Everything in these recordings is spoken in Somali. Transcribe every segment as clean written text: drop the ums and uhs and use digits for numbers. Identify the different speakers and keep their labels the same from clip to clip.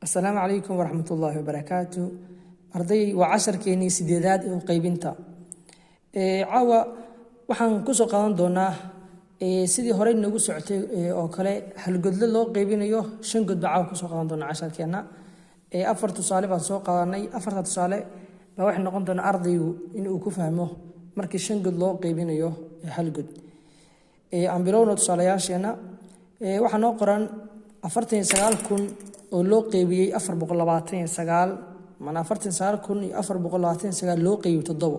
Speaker 1: Asalaamu calaykum waraxmatullaahi wabarakaatu. Arday, waa casharkeenii sideedaad ee qaybinta. Caawa waxaan kusoo qaadan doonaa sidii horey noogu socotay oo kale, halgodle loo qaybinayo shan god baa caawa kusoo qaadan doonaa casharkeenna. Afar tusaale baan soo qaadanay. Afarta tusaale baa waxay noqon doonaa ardaygu in uu ku fahmo markii shan god loo qaybinayo hal god. Aan bilowno tusaalayaasheenna. Waxaa noo qoran 49,000 oo loo qeybiyey 429, maanaa 49,429 loo qeybiyey toddobo.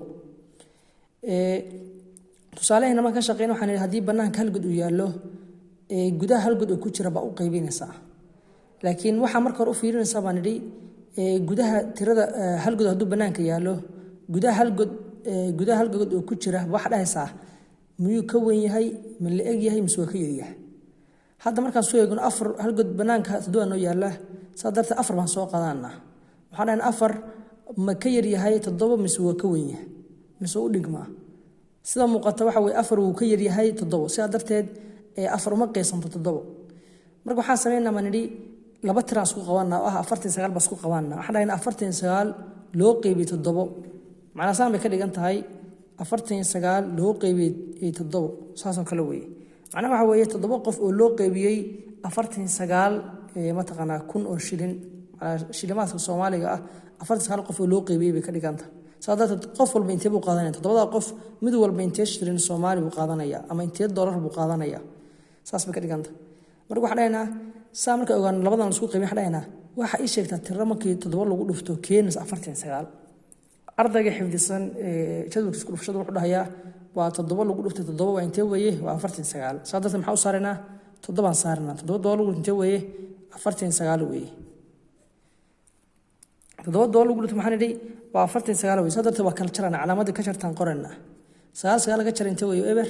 Speaker 1: Tusaalehena markaan ka shaqeyn, waxaan idhi haddii banaanka hal god uu yaallo, gudaha hal god oo ku jira baa u qaybinaysaa. Laakiin waxaa marka hore u fiirinaysaa, baan idhi, gudaha tirada hal god. Hadduu banaanka yaallo, gudaha hal god oo ku jira, waxaa dhahaysaa: miyuu ka weyn yahay, ma la eg yahay, mise waa ka yaryahay? Hadda markaan soo eegno, afar hal god banaanka, toddoba noo yaalla. Saa darteed afar baan soo qaadaanaa. Waxaan dhahnaa: afar ma ka yaryahay toddoba, mise waa ka weyn yahay, mise u dhigmaa? Sida muuqata waxa weye afar wuu ka yaryahay toddobo. Sidaa darteed afar uma qeysanto toddobo. Marka waxaan sameynaa, baan nidhi, laba tiraan isku qabanaa oo ah 49 baan isku qabanaa. Waxaan dhahnaa 49 loo qeybiyey toddobo. Macnaa saan bay ka dhigan tahay: 49 loo qeybiyey toddobo, saasoo kale weeye. Macnaha waxa weeye toddoba qof oo loo qeybiyey 49, mataqaanaa, kun oo shilin, shilimaadka Soomaaliga ah. 49 qof oo loo qeybiyey bay ka dhiganta. Saa darteed qof walba intee buu qaadanaya? Toddobada qof mid walba intee shilin Soomaali buu qaadanaya ama intee dollar buu qaadanaya? Saas bay ka dhiganta. Marka waxaan dhahaynaa, saa marka ogaan labadan la isku qeybiy, waxaan dhahaynaa: waxa ii sheegtaa tiro markii toddoba lagu dhufto keenaysa 49. Ardayga xifdisan jadwalka isku dhufashada wuxuu dhahayaa: waa toddoba lagu dhuftay toddoba, waa intee weeye? Waa 49. Saa darteed maxaa u saaraynaa? Toddobaan saaraynaa. Toddoba todoba lagu intee weeye? 49 weeye. Toddoba todoba lagu dhufto, maxaan idhi? Waa 49 weeye. Saa darteed waa kala jarana, calaamadii ka jartaan qoranaa. Sagaal sagaal laga jaray intee weeye? Eber.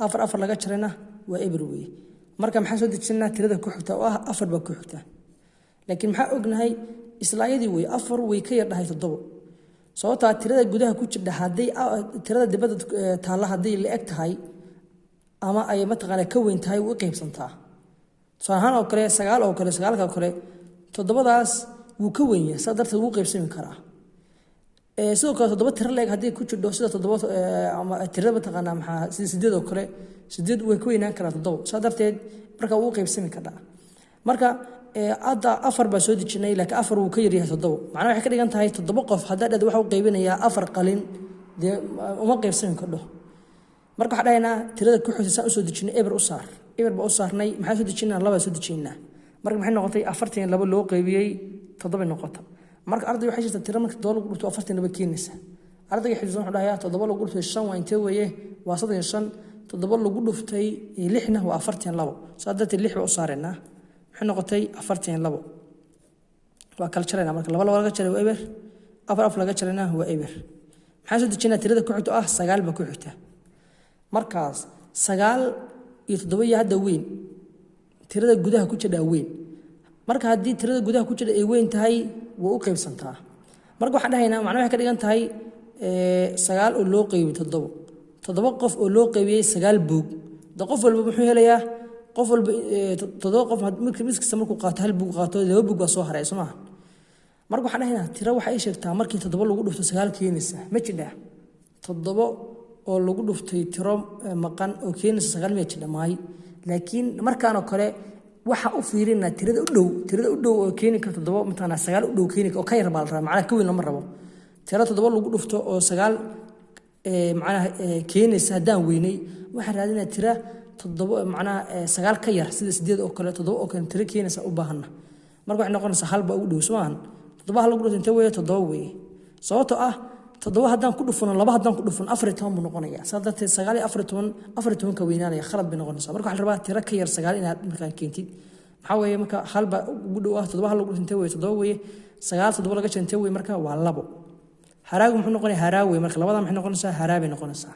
Speaker 1: Afar afar laga jarayna waa eber weeye. Marka maxaa soo dejinaa? Tirada ku xigta oo ah afar baa ku xigta. Laakiin maxaa ognahay? Isla ayadii weeye, afar way ka yar dhahay toddobo, sababtaa tirada gudaha ku jirdha hadday tirada dibadda taalla hadday la eg tahay ama ay, mataqaanaa, ka weyn tahay, way u qaybsantaa. Tusaale ahaan oo kale, sagaal oo kale, sagaalka oo kale, toddobadaas wuu ka weyn yahay, saa darteed wuu qaybsami karaa. Sidoo kale toddoba tiro la eg haddii ku jirdho, sida toddoba ama tirada, mataqaanaa, maxaa, sida sideed oo kale, sideed way ka weynaan karaa toddoba. Saa darteed marka wuu qaybsami karaa. Marka hadda afar baa soo dejinay, laakiin afar wuu ka yaryahay toddobo. Macnaha waxay ka dhigan tahay toddoba qof haddaa dhahdo waxa u qaybinayaa afar qalin, dee uma qaybsami kardho. Marka waxaa dhahaynaa: tirada ku xigta saan usoo dejinay eber u saar. Eber baa u saarnay. Maxaa soo dejinaa? Labaa soo dejinnaa. Marka maxay noqotay? 42 loo qaybiyey toddobay noqota. Marka arday waxay jirta tiro marka toddoba lagu dhufto 42 keenaysa. Ardayga xifdisan wuxuu dhahayaa: toddoba lagu dhuftay shan waa intee weeye? Waa 35. Toddoba lagu dhuftay lixna waa 42. Saa darteed lix baa u saaraynaa. Maxay noqotay? 42. Waa kala jaraynaa. Marka laba laba laga jaray waa eber, afar afar laga jarayna waa eber. Maxaa soo dejinaa? Tirada ku xigto ah sagaal baa ku xigta. Markaas sagaal iyo toddoba iyo hadda weyn, tirada gudaha ku jidhaa weyn. Marka haddii tirada gudaha ku jidha ay weyn tahay, way u qaybsantaa. Marka waxaan dhahaynaa, macnaha waxay ka dhigan tahay sagaal oo loo qeybiyey toddobo, toddoba qof oo loo qeybiyey sagaal buug. De qof walba muxuu helayaa? Qof walba, toddoba qof, mid kasta markuu qaato hal buug qaato, laba buug baa soo haray, soo maaha? Marka waxaan dhahaynaa: tiro waxay ii sheegtaa markii toddoba lagu dhufto sagaal keenaysa. Ma jidhaa toddobo oo lagu dhuftay tiro maqan oo keenaysa sagaal? Miyaa jidha? Maayo. Laakiin markaanoo kale waxa u fiirinaa tirada u dhow, tirada u dhow oo keeni karta toddoba, mataqaanaa, sagaal u dhow keeni oo ka yar baa la rabaa. Macnaha ka weyn lama rabo. Tiro toddoba lagu dhufto oo sagaal macnaha keenaysa haddaan weynay, waxaan raadinaa tira toddoba, macnaha sagaal ka yar, sida sideed oo kale, toddoba oo kale tiro keenaysa u baahana. Marka waxay noqonaysaa hal baa ugu dhow, soo maahan? Toddoba hal lagu dhufto intee weeye? Toddoba weeye. Sababtoo ah toddoba haddaan ku dhufano, laba haddaan ku dhufano, 14 buu noqonaya. Saa darteed sagaal iyo 14, 14 ka weynaanaya, khalad bay noqonaysaa. Marka waxaa la rabaa tiro ka yar sagaal inaad markaan keentid. Maxaa weeye? Marka hal baa ugu dhow ah. Toddoba hal lagu dhufto intee weeye? Toddoba weeye. Sagaal toddoba laga jaro intee weeye? Marka waa labo. Haraagu muxuu noqonaya? Haraa weeye. Marka labadan maxay noqonaysaa? Haraa bay noqonaysaa.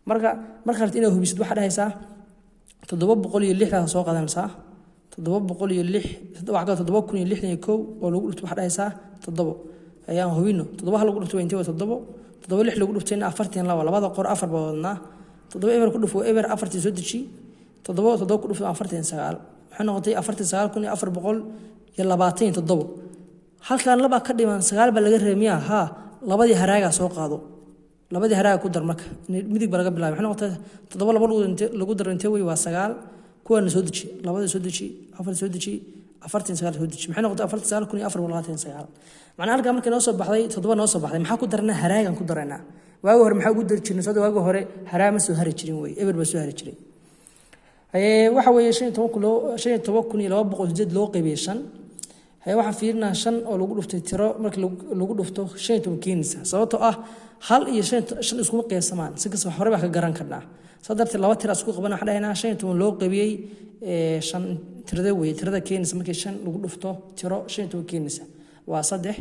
Speaker 1: Marka marka rabtid inaad hubisid, waxaa dhahaysaa 706 daas soo qaadanaysaa. 706, waxaa kaloo 7061 oo lagu dhufto, waxaa dhahaysaa toddobo. Ayaan hubino. Toddoba hal lagu dhufto waa intee? Waa toddobo. Toddoba lix lagu dhuftayna 42. Labada qor, afar baa wadnaa. Toddoba eber ku dhufo eber, afartii soo deji. Toddoba toddoba ku dhufto 49. Waxay noqotay 49,427. Halkan labaa ka dhiman, sagaal baa laga reebay miyaa? Haa, labadii haraagaa soo qaado, labadii haraaga ku dar. Marka midig baa laga bilaabay. Maxay noqotay? Toddoba laba lagu daro intee wey? Waa sagaal. Kuwaana soo deji, labada soo deji, afar soo deji, 49 soo deji. Maxay noqotay? 49,429. Macnaa halkaa markay noo soo baxday, toddoba noo soo baxday, maxaa ku daranaa? Haraagan ku daraynaa. Waagi hore maxaa ugu dari jirnay? Soo waagi hore haraa ma soo hari jirin wey, eber baa soo hari jiray. Waxa weeye 15,208 loo qaybiyey shan. Haye, waxaan fiirinaa shan oo lagu dhuftay tiro markii lagu dhufto 15 keenaysa, sababtoo ah hal iyo shan iskuma qaybsamaan. Si kasta hore baa ka garan karnaa. Saa darteed laba tira isku qaban. Waxaan dhahaynaa 15 loo qaybiyey shan tirada weye, tirada keenaysa markii shan lagu dhufto tiro 15 keenaysa waa saddex.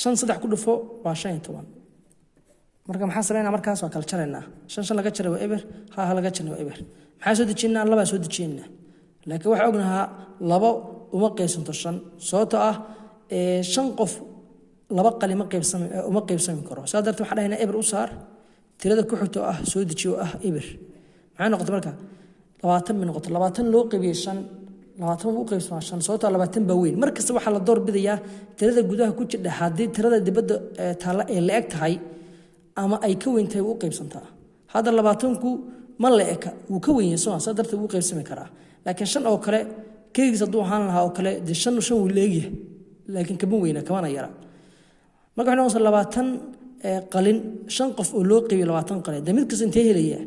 Speaker 1: Shan saddex ku dhufo waa 15. Marka maxaa sameynaa markaas? Waa kala jaraynaa. Shan shan laga jaray waa eber, hal hal laga jaray waa eber. Maxaa soo dejinaa? Labaa soo dejinaa. Laakiin waxaa ognahaa labo uma qaybsanto shan, sababtoo ah shan qof laba qali ma qaybsami, uma qaybsami karo. Saa darteed waxaan dhahaynaa eber u saar, tirada ku xigto ah soo dejiyo ah eber. Maxay noqotay marka? 20 bay noqotay. 20 loo qaybiyey shan, 20 wuu u qaybsamaa shan, sababtoo 20 baa weyn. Mar kasta waxaa la door bidayaa tirada gudaha ku jidha. Haddii tirada dibadda taalla ay la eg tahay ama ay ka weyn tahay, wuu u qaybsantaa. Hadda 20-ku ma la eka, wuu ka weyn yahay soo, saa darteed wuu qaybsami karaa. Laakiin shan oo kale keligiis hadduu ahaan lahaa oo kale, dee shan shan wuu leegyahay, laakiin kama weyna kamana yara. Marka waxay noqonaysaa 20 qalin, shan qof oo loo qaybiyo 20 qalin. Dee mid kasta intee helaya?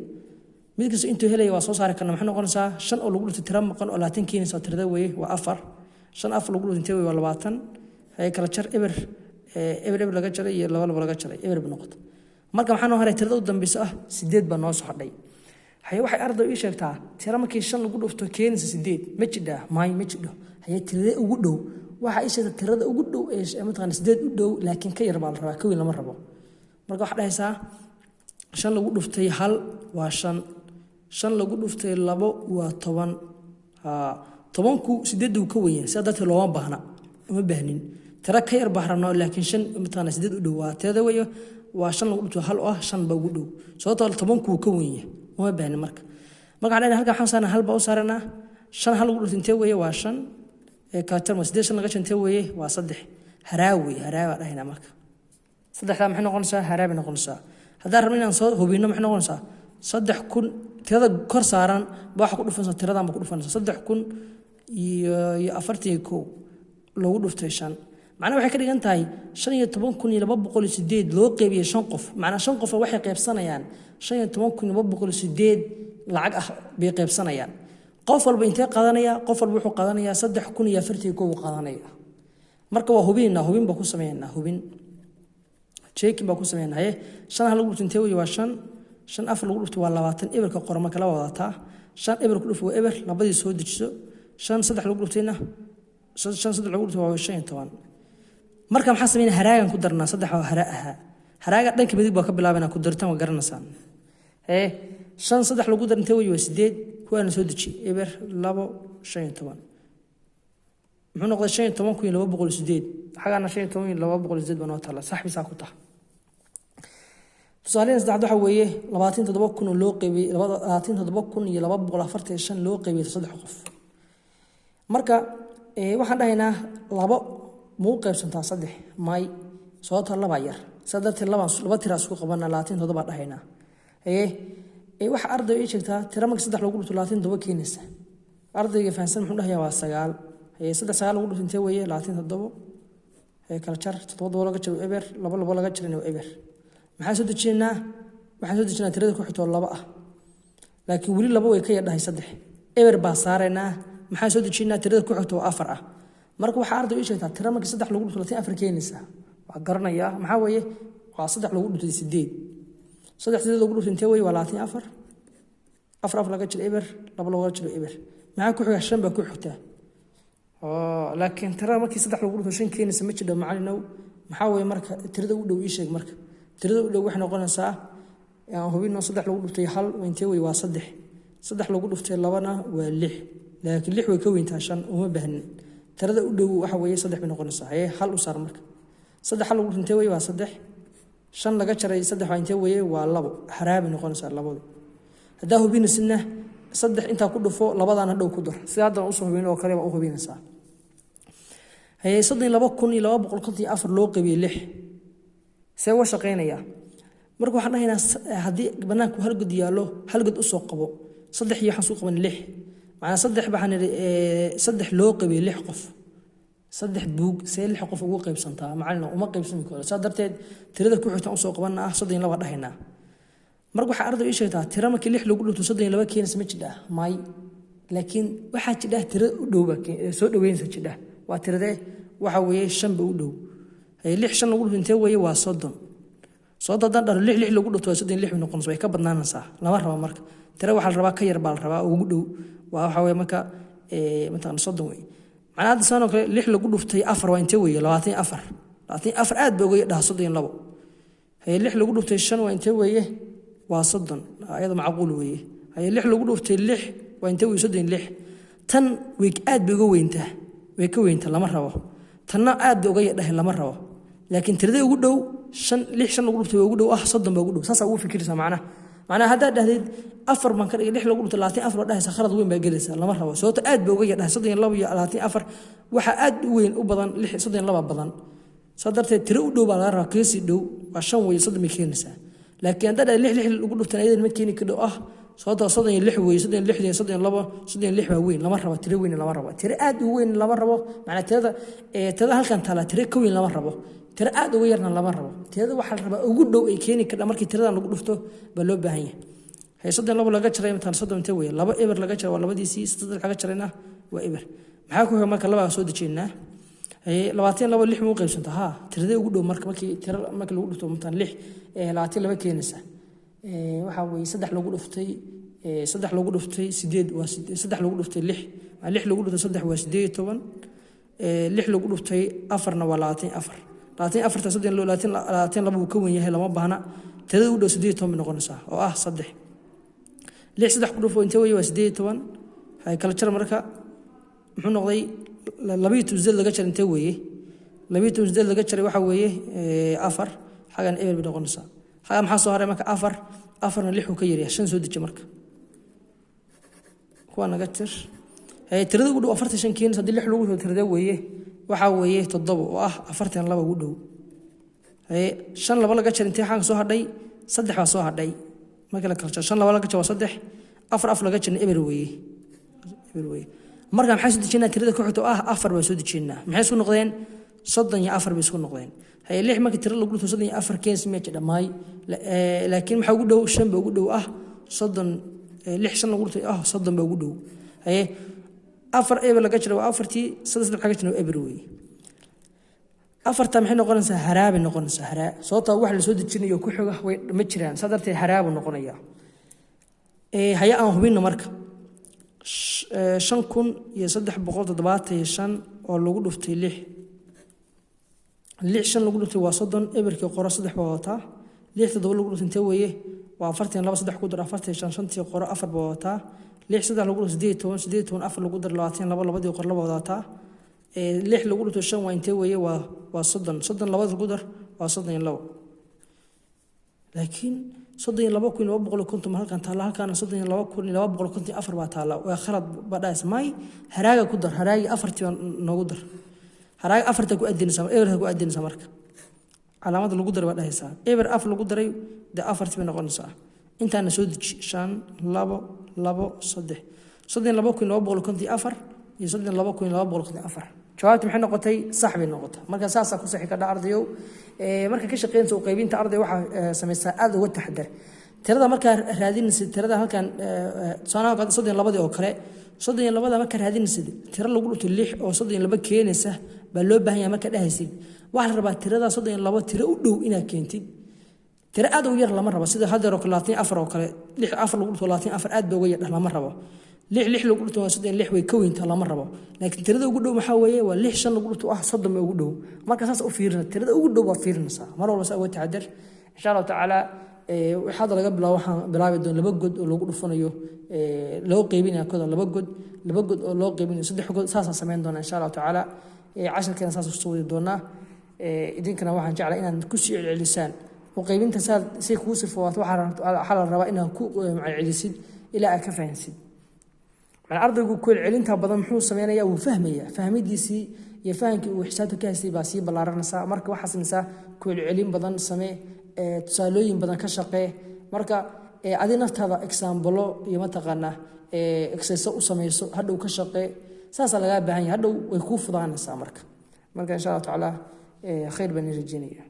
Speaker 1: Mid kasta intuu helaya waa soo saari karna. Maxay noqonaysaa? Shan oo lagu dhufto tiro maqan oo 20 keenaysa, tirada weeye waa afar. Shan afar lagu dhufto intee weye? Waa 20. Haye, kala jar. Eber eber eber laga jaray iyo laba laba laga jaray, eber ba noqota. Marka maxaa noo haray? Tirada u dambeysa ah sideed baa noo soo hadhay. Haye, waxay arday ii sheegtaa tiro markii shan lagu dhufto keenaysa sideed ma jidhaa? Maay, ma jidho. Haye, tirade ugu dhow? Waxaa ii sheegta tirada ugu dhow ee mataqaana sideed u dhow, laakiin ka yar baa la rabaa, ka weyn lama rabo. Marka waxaa dhahaysaa shan lagu dhuftay hal waa shan, shan lagu dhuftay labo waa 10. 10-ku sideedda uu ka weyn yahay, sidaa darteed looma baahna, uma baahnin. Tiro ka yar baa rabnaa, laakiin shan mataqaana sideed u dhow waa tirada weeye, waa shan lagu dhufto hal oo ah shan baa ugu dhow, sababtoo 10-ku wuu ka weyn yahay, uma baahnin. Marka waxaan leenahay halkan waxaan saarnaa hal baa u saaranaa. Shan hal lagu dhufto intee weeye? Waa shan. Kala jarma. Sideed shan laga jar intee weeye? Waa saddex. Haraa weeye, haraa baa dhahaynaa. Marka saddexdaa maxay noqonaysaa? Haraa bay noqonaysaa. Haddaan rabno inaan soo hubino, maxay noqonaysaa? 3000 tirada kor saaran ba waxa ku dhufanaysaa, tiradan ba ku dhufanaysaa. 3041 lagu dhuftay shan, macnaha waxay ka dhigan tahay 15,208 loo qeybiyey shan qof. Macnaa shan qof waxay qaybsanayaan 15,208 lacag ah bay qaybsanayaan. Qof walba intee qaadanaya? Qof walba wuxuu qaadanayaa 3041 buu qaadanaya. Marka waa hubinaynaa, hubin baa ku sameynaa, hubin, checking baa ku sameynaa. Haye, shan hal lagu dhufto intee wey? Waa shan. Shan afar lagu dhufto waa 20. Eberka qora. Marka laba wadataa, shan eber ku dhufo waa eber, labadii soo dejiso. Shan saddex lagu dhuftayna, shan saddex lagu dhufto waa 15. Marka maxaa sameynaa? Haraagan ku darnaa. Saddex waa haraa ahaa. Haraaga dhanka midig baa ka bilaabanaa ku daritaan, waa garanaysaan. Haye, shan saddex lagu dar intee wey? Waa sideed. Kuwaana soo deji. Eber, labo, 15. Muxuu noqday? 15,208. Xagaana 15,208 baa noo taala. Sax bisaa ku taha. Tusaalahan saddexaad waxa weeye 27,000 oo loo qaybiyey, 27,245 loo qaybiyey saddex qof. Marka waxaan dhahaynaa labo ma u qaybsantaa saddex? May, sababta laba yar. Saa darteed laba tira isku qabana, 27 dhahaynaa. Haye, waxa arday ii sheegtaa tira marka saddex lagu dhufto 27 keenaysa? Ardayga fahansan muxuu dhahayaa? Waa sagaal. Haye, saddex sagaal lagu dhufto intee weeye? 27. Haye, kala jar. Toddoba todoba laga jaro eber, laba labo laga jarina waa eber. Maxaan soo dejinaynaa? Waxaan soo dejinaa tirada ku xigtoo laba ah, laakiin weli laba way ka yardhahay saddex. Eber baa saaraynaa. Maxaan soo dejinaa? Tirada ku xigto oo afar ah. Marka waxaa arday ii sheegtaa tira markii saddex lagu dhufto 24 keenaysa? Waa garanayaa. Maxaa weeye? Waa saddex lagu dhuftay sideed. Saddex sideed lagu dhuftay intee weeye? Waa 24. Afar afar laga jiro eber, laba laga jiro eber. Maxaa ku xiga? Shan baa ku xigtaa. Laakiin tirada markii saddex lagu dhufto shan keenaysa ma jidho, macalinow. Maxaa weeye marka tirada u dhow? Ii sheeg. Marka tirada u dhow waxay noqonaysaa, aan hubino, saddex lagu dhuftay hal intee wey? Waa saddex. Saddex lagu dhuftay labana waa lix, laakiin lix way ka weyntaa shan, uma baahnin. Tirada u dhow waxa weeye saddex bay noqonaysaa. Haye, hal u saar. Marka saddex hal lagu dhuftay intee wey? Waa saddex. Shan laga jaray saddex waa intee weeye? Waa labo. Haraa bay noqonaysaa labadu. Haddaa hubinaysidna, saddex intaa ku dhufo, labadan hadhow ku dar. Sida haddan usoo hubin oo kale baa u hubinaysaa. Haye, 32,254 loo qaybiyey lix see uga shaqaynayaa? Marka waxaan dhahaynaa, haddii banaanku hal god yaallo, hal god usoo qabo. Saddex iyo waxaan soo qaban lix. Macnaa saddex waxaan idhi, saddex loo qaybiyey lix qof. Saddex buug see lix qof ugu qaybsantaa, macalin? Uma qaybsami karo. Saa darteed tirada ku xigtaan usoo qabanna ah 32 dhahaynaa. Marka waxaa arday ii sheegtaa, tira markii lix lagu dhufto 32 keenaysa ma jidhaa? May, laakiin waxaa jidhaa tira u dhow baa soo dhaweynaysa jidha. Waa tiradee? Waxa weeye shan ba u dhow. Lix shan lagu dhufto intee weeye? Waa 30. Sababta haddaan dharo lix lix lagu dhufto waa 36 bay noqonaysa, way ka badnaanaysaa. Lama rabo. Marka tira waxaa la rabaa ka yar baa la rabaa, ugu dhow. Waa waxa weeye marka mataqana 30 wey. Macnaa hadda saan oo kale lix lagu dhuftay afar waa intee weeye? 24. 24 aad ba uga dhaha 32. Haye, lix lagu dhuftay shan waa intee weeye? Waa 30, ayada macquul weeye. Haye, lix lagu dhuftay lix waa intee weeye? 36. Tan way aad bay uga weyntaa, way ka weyntaa, lama rabo. Tanna aad bay uga yadhahay, lama rabo. Laakiin tirada ugu dhow shan, lix shan lagu dhuftay ugu dhow ah 30 baa ugu dhow. Saasaa ugu fikiraysaa macnaha. Macnaha haddaad dhahdid afar baan ka dhigay, lix lagu dhuftay 24 baa dhahaysa, khalad weyn baa gelaysaa. Lama rabo, sababto aad bay uga yadhahay. 32 iyo 24 waxaa aad u weyn u badan lix, 32 badan. Saa darteed tiro u dhow baa laga rabaa, kaga dhow waa shan weeye, 30 bay keenaysaa. Laakiin haddaad dhahdid lix lix lagu dhuftan ayadan ma keeni ka dhow ah, sababtoo 36 weeye. 36 iyo 32, 36 baa weyn. Lama rabo tiro weyn, lama rabo tiro aad u weyn, lama rabo. Macnaa tirada halkan taala tiro ka weyn lama rabo, tiro aad uga yarna lama rabo. Tirada waxaa la rabaa ugu dhow ay keeni kardha markii tiradan lagu dhufto baa loo baahan yahay. Haye, 32 laga jaray mataan 30 intee weeye? Laba eber laga jaray waa labadiisii, saddex laga jarayna waa eber. Maxaa ku xiga? Marka labaa soo dejinnaa. Haye, 22 lix ma u qaybsanta? Haa, tiradee ugu dhow marka markii tiro markii lagu dhufto mataan lix 22 keenaysa? Waxaa weeye saddex lagu dhuftay, saddex lagu dhuftay sideed waa saddex lagu dhuftay lix. Lix lagu dhuftay saddex waa 18. Lix lagu dhuftay afarna waa 24. 24-ta soddon 22 wuu ka wen yahay, lama baahna. Tirada u dhow 18 bay noqonaysaa oo ah saddex. Lix saddex ku dhufo intee weye? Waa 18. Hay, kala jar. Marka muxuu noqday? 12 sideed laga jar intee weeye? 12 sideed laga jaray waxaa weeye afar. Xagan eber bay noqonaysaa. Xagan maxaa soo haray marka? Afar. Afarna lixuu ka yaryahay, shan soo deji. Marka kuwa naga tir. Tirada ugu dhow 45 keenaysa haddii lix lagu soo tirada weeye? Waxaa weeye toddoba oo ah 42 ugu dhow. Shan laba laga jar intee xagan soo hadhay? Saddex baa soo hadhay. Marka la kala jaro, shan laba laga jar waa saddex, afar afar laga jarna eber weeye, eber weeye. Marka maxay soo dejinaa? Tirada ku xigta oo ah afar baa soo dejinnaa. Maxay isku noqdeen? 34 bay isku noqdeen. Haye, lix markii tiro lagu dhufto 34 keensi meesha dhammaay, laakiin maxaa ugu dhow? Shan ba ugu dhow ah 30. Lix shan lagu dhuftay ah 30 ba ugu dhow. Haye, afar eber laga jira waa afartii, saddex saddex laga jira waa eber weeye. Afarta maxay noqonaysaa? Haraabay noqonaysaa, haraa, sababtaa wax la soo dejinayo ku xiga way ma jiraan. Saa darteed haraabu noqonayaa. Haye, aan hubinno marka 5375 oo lagu dhuftay lix. Lix shan lagu dhuftay waa 30, eberkii qoro, saddex baa wadataa. Lix toddoba lagu dhuftay intee weeye? Waa 42, saddex ku dar 45, shantii qoro, afar baa wadataa. Lix saddex lagu dhuftay 18, 18 afar lagu dar 22, labadii qor, laba wadataa. Lix lagu dhufto shan waa intee weeye? Waa 30. 30 labada lagu dar waa 32. Laakiin 32,250 halkan taalla, halkaana 32,254 baa taalla. Waa khalad baa dhahaysa. May, haraaga ku dar, haraagi afartii baa noogu dar. Haraaga afarta ku adinaysaa, eberka ku adinaysaa. Marka calaamada lagu daray baa dhahaysaa, eber af lagu daray dee afartii bay noqonaysaa. Intaana soo deji: shan, labo, labo, saddex. 32,254 iyo 32,254. Jawaabta maxay noqotay? Sax bay noqotay. Marka saasaa ku saxi kardha, ardayow. Marka ka shaqeynaysa u qaybinta, arday, waxaa samaysaa aada uga taxadar tirada markaa raadinaysid. Tirada halkan tusaalaha 32-dii oo kale, 32-da markaa raadinaysid, tiro lagu dhufto lix oo 32 keenaysa baa loo baahan yahay. Markaa dhahaysid, waxaa la rabaa tirada 32 tiro u dhow inaad keentid. Tiro aad u yar lama rabo, sida hadeer oo kale 24 oo kale. Lix afar lagu dhufto 24 aad ba uga yardhah, lama rabo. Lix lix lagu dhufto waa 36, way ka weyntaa, lama rabo. Laakiin tirada ugu dhow maxaa weeye? Waa lix shan lagu dhufto ah 30 ba ugu dhow. Marka saas u fiirinaysa, tirada ugu dhow baad fiirinaysaa mar walba. Saa uga taxadar, insha Allahu tacaala. Hadda laga bilaabo waxaan bilaabi doon laba god oo lagu dhufanayo, loo qeybinayo koda laba god, laba god oo loo qeybinayo saddex god. Saasaan samayn doonaa, insha Allahu tacaala. Casharkeena saas kusoo wadi doonaa. Idinkana waxaan jeclaa inaad kusii celcelisaan u qaybinta saad say kuu sifoowato. Waxaa la rabaa inaad ku celcelisid ilaa aad ka fahansid. Macnaa ardaygu ku celcelinta badan muxuu sameynayaa? Wuu fahmayaa. Fahmidiisii iyo fahamkii uu xisaabta ka haystay baa sii ballaaranaysaa. Marka waxaa samaysaa ku celcelin badan samee, tusaalooyin badan ka shaqee. Marka adi naftaada example-o iyo mataqaanaa exercise u samayso, hadhow ka shaqee. Saasaa lagaa baahan yahay. Hadhow way kuu fudaanaysaa. Marka insha Allah tacaala khayr baan rajeynaya.